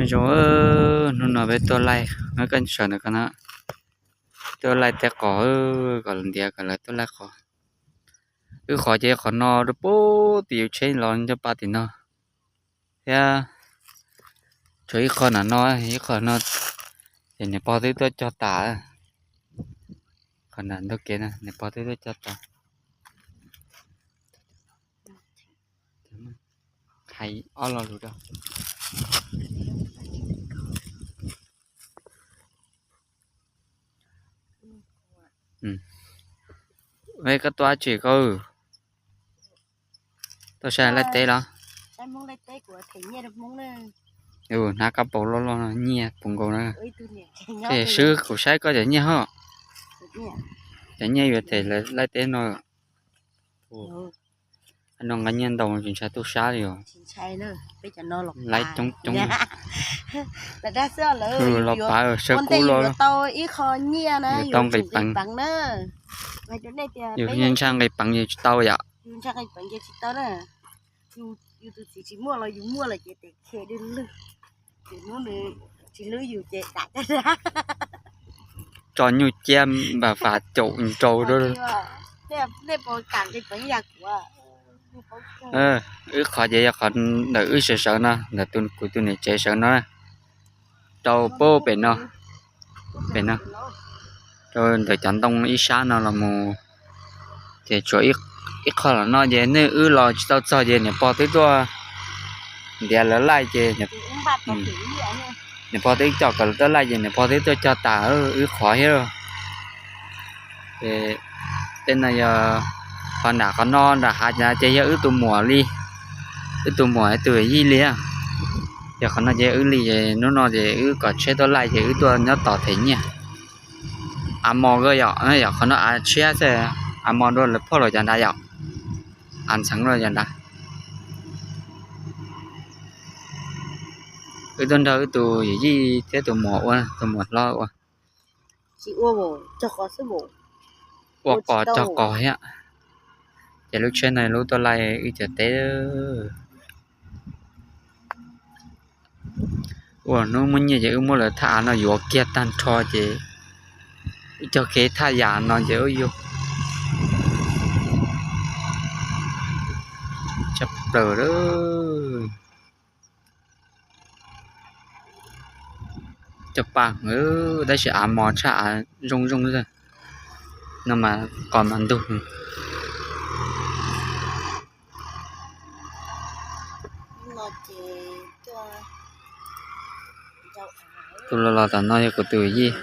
Zoo, hnub no peb tuaj laij, muab koj saws ntawm ko no, tuaj laij teb qos, kom lawv ntiav kom lawv tuaj laij qos. Wb qhov ces qhov no rau pem tim yus tsheb los ncaj pab tim no thiab, tshuav ib qho nram no, ib qho no ces niam pog twb tuaj cog tas. Qhov nram ntug kev no niam pog twb tuaj cog tas. Hais ob lo lus rau. Koj tuaj dab tsi koj? Tuaj saib laij teb los? Hnav kab paus loj loj nyiaj puv nkaus na. Swb kuv saib koj cov nyiaj hos. Cov nyiaj yuav them laij teb no. No nqa nyiaj ntau tsis ntshai tub sab li os. Laij coob coob. Los pav sawv kub los, yuav tau nqis peev. Yus ntshai nqis peev yus tsis tau yom. Tso nyuj ciab npam fas caum nraus rau. Wb qhov ces yog qhov ntawm wb sawv sawv no, ntawm kuv tus niam tsev sawv no, rau pem no, pem no, rau ntawm cov ntoo ib sab no los mus. Ces tshuav ib qho los no ces nej wb los tsis tau txog ces niam pog twb tuaj ntiav lawv laij ces niam pog twb coj kom lawv tuaj laij ces niam pog twb tuaj cog tas wb qhov thiab. Ces tej no yog qhov nram qhov no nram hav ces yog wb tus muam li, wb tus muam tus yij li. Yog qhov no ces wb li, hnub no ces wb kom tsheb tuaj laij ces wb tuaj nyob tos them nyiaj. Av mos kawg yom, yog qhov no av tshiab xwb, av mos dua lawv phauj los cov nrad yom, av ntxheev los cov nrad. Wb tuaj nrog wb tus yij thiab tus muam ua, tus muam hlob ua. Ua qos cog qos thiab. Ces lub tsheb no lub tuaj laij wb cov teb. Ua hnub muaj nyiaj ces wb muab lawv thaj av no yuav kiag tag nrho ces wb cog kev thaj yam no ces wb yuav tshaj plaws. Cov pa, tab sis av mos tshaj av zoo zoo xwb. No mas qos mas ntug. Tus los los tom no yog kuv tus yij.